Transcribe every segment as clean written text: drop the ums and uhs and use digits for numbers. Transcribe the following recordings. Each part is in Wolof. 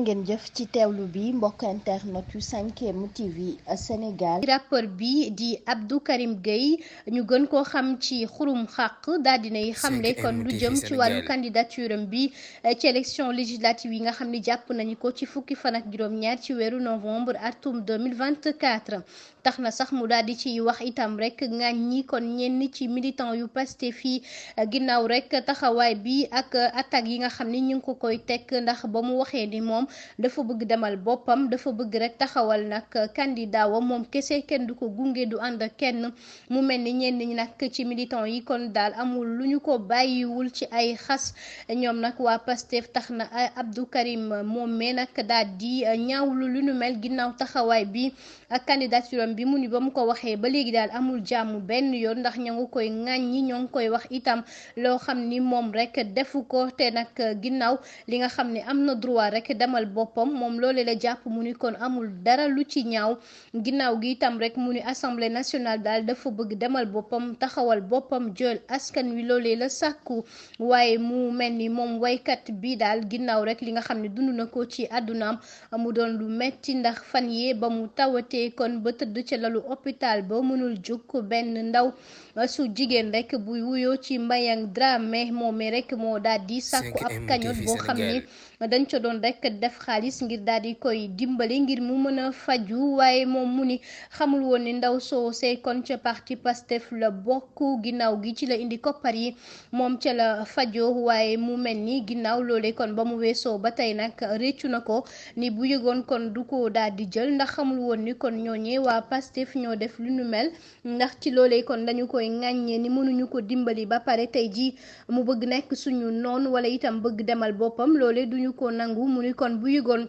ngeen jëf ci teewlu bi mbokk internet yu 5M TV Sénégal. rappeur bi di Abdou Karim Gueye ñu gën koo xam ci xurum xaq daal dinay xamle kon lu jëm ci wàllu candidature am bi ci élection législative yi nga xam ne jàpp nañu ko ci fukki fan ak juróom-ñaar ci weeru novembre atum 2024 tax na sax mu daal di ciy wax itam rek ŋàññi kon ñenn ci militant yu Pastef fii ginnaaw rek taxawaay bi ak attaque yi nga xam ni ñu ngi ko koy teg ndax ba mu waxee ni moom dafa bëgg demal boppam dafa bëgg rek taxawal nag candidat wa moom kese kenn du ko gunge du ànd ak kenn mu mel ni ñenn ñi nag ci militant yi kon daal amul lu ñu ko bàyyiwul ci ay xas ñoom nag waa Pastef tax na Abdou Karim moom mee nag daal di ñaawlu lu nu mel ginnaaw taxawaay bi ak candidature am bi mu ni ba mu ko waxee ba léegi daal amul jàmm benn yoon ndax ña ngi koy ŋàññi ñoo ngi koy wax itam loo xam ni moom rek defu ko te nag ginnaaw li nga xam ne am na droit rek demal boppam moom loole la jàpp mu ni kon amul dara lu ci ñaaw ginnaaw gi itam rek mu ni assemblée nationale daal dafa bëgg demal boppam taxawal boppam jël askan wi loolee la sàkku waaye mu mel ni moom waykat bi daal ginnaaw rek li nga xam ne dund na ko ci àddunaam mu doon lu metti ndax fan yee ba mu tawatee kon ba tëdd ca lalu hôpital ba mënul jóg benn ndaw su jigéen rek buy wuyoo ci Mbayang Dramé moomee rek moo daal di sàkku ab cagnotte boo xam ni dañ ca doon rek def xaalis ngir daal di koy dimbali ngir mu mën a faju waaye moom mu ni xamul woon ni ndaw soo see kon ca parti Pastef la bokk ginnaaw gi ci la indi koppar yi moom ca la fajoo waaye mu mel ni ginnaaw loolee kon ba mu weesoo ba tey nag réccu na ko ni bu yëgoon kon du ko daal di jël ndax xamul woon ni kon ñooñee waa Pastef ñoo def lu nu mel ndax ci loolee kon dañu koy ŋàññee ni mënuñu ko dimbali ba pare tey ji mu bëgg nekk suñu noonu wala itam bëgg demal boppam loolee duñu ko nangu mu ni kon bu yëgoon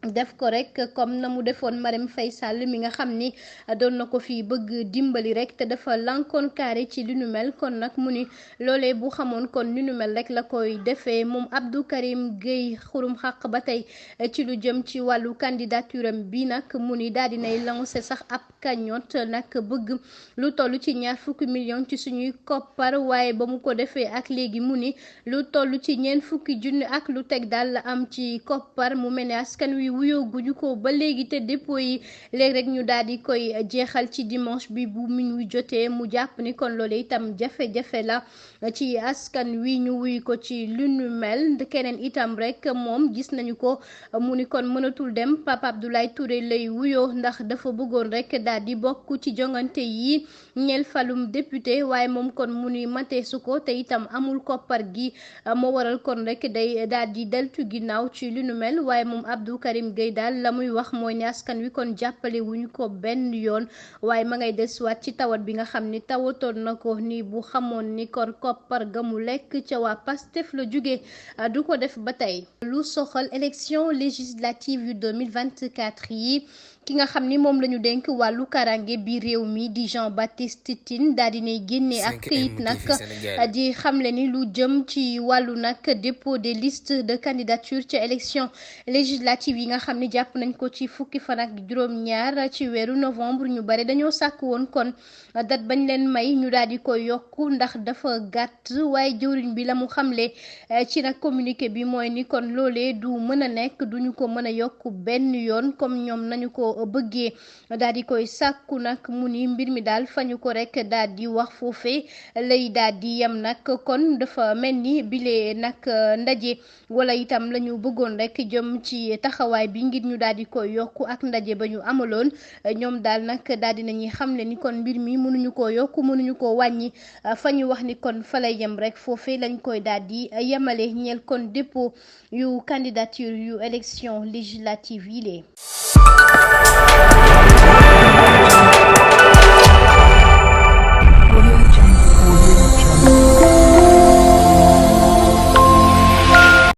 def ko rek comme na mu defoon Marème Faye Sall mi nga xam ni doon na ko fi bëgg dimbali rek te dafa lankoon carré ci li nu mel kon nag mu ni loolee bu xamoon kon li nu mel rek la koy defee moom Abdou Karim Gueye xurum xaq ba tey ci lu jëm ci wàllu candidature am bi nag mu ni daal dinay lancé sax ab cagnotte nag bëgg lu toll ci 20 millions ci suñuy koppar waaye ba mu ko defee ak léegi mu ni lu toll ci 40 junni ak lu teg daal la am ci koppar mu mel ne askan wi wuyoo guñu ko ba léegi te dépôt yi léegi rek ñu daal di koy jeexal ci dimanche bi bu minuit jotee mu jàpp ni kon loolu itam jafe-jafe la ci askan wi ñu wuy ko ci lu nu mel keneen itam rek moom gis nañu ko mu ni kon mënatul dem Papa Abdoulaye Touré lay wuyoo ndax dafa bëggoon rek daal di bokk ci jongante yi ñeel falum député waaye moom kon mu ni mateesu ko te itam amul koppar gi moo waral kon rek day daal di deltu ginnaaw ci lu nu mel waaye moom Abdou Karim Gueye daal la muy wax mooy ne askan wi kon jàppale wuñu ko benn yoon waaye ma ngay desuwaat ci tawat bi nga xam ni tawatoon na ko ni bu xamoon ni kon koppar ga mu lekk ca waa Pastef la jóge du ko def ba tey lu soxal élection législative yu 2024 yi ki nga xam ni moom la ñu dénk wàllu karange bi réew mi di Jean-Baptiste Tine daal dinay génne ak këyit nag di xamle ni lu jëm ci wàllu nag dépôt des listes de candidature ca élection législative yi nga xam ni jàpp nañ ko ci fukki fan ak juróom-ñaar ci weeru novembre ñu bare dañoo sàkk woon kon date bañ leen may ñu daal di ko yokku ndax dafa gàtt waaye jëwriñ bi la mu xamle ci nag communiqué bi mooy ni kon loolee du mën a nekk duñu ko mën a yokku benn yoon comme ñoom nañu ko bëggee daal di koy sàkku nag mu ni mbir mi daal fañu ko rek daal di wax foofee lay daal di yem nag kon dafa mel ni bile nag ndaje wala itam la ñu bëggoon rek jëm ci taxawaay bi ngir ñu daal di koy yokku ak ndaje ba ñu amaloon ñoom daal nag daal di nañuy xamle ni kon mbir mi mënuñu koo yokku mënuñu koo wàññi fa ñu wax ni kon fa lay yem rek foofee lañ koy daal di yemale ñeel kon dépôt yu candidature yu élection législative yi lee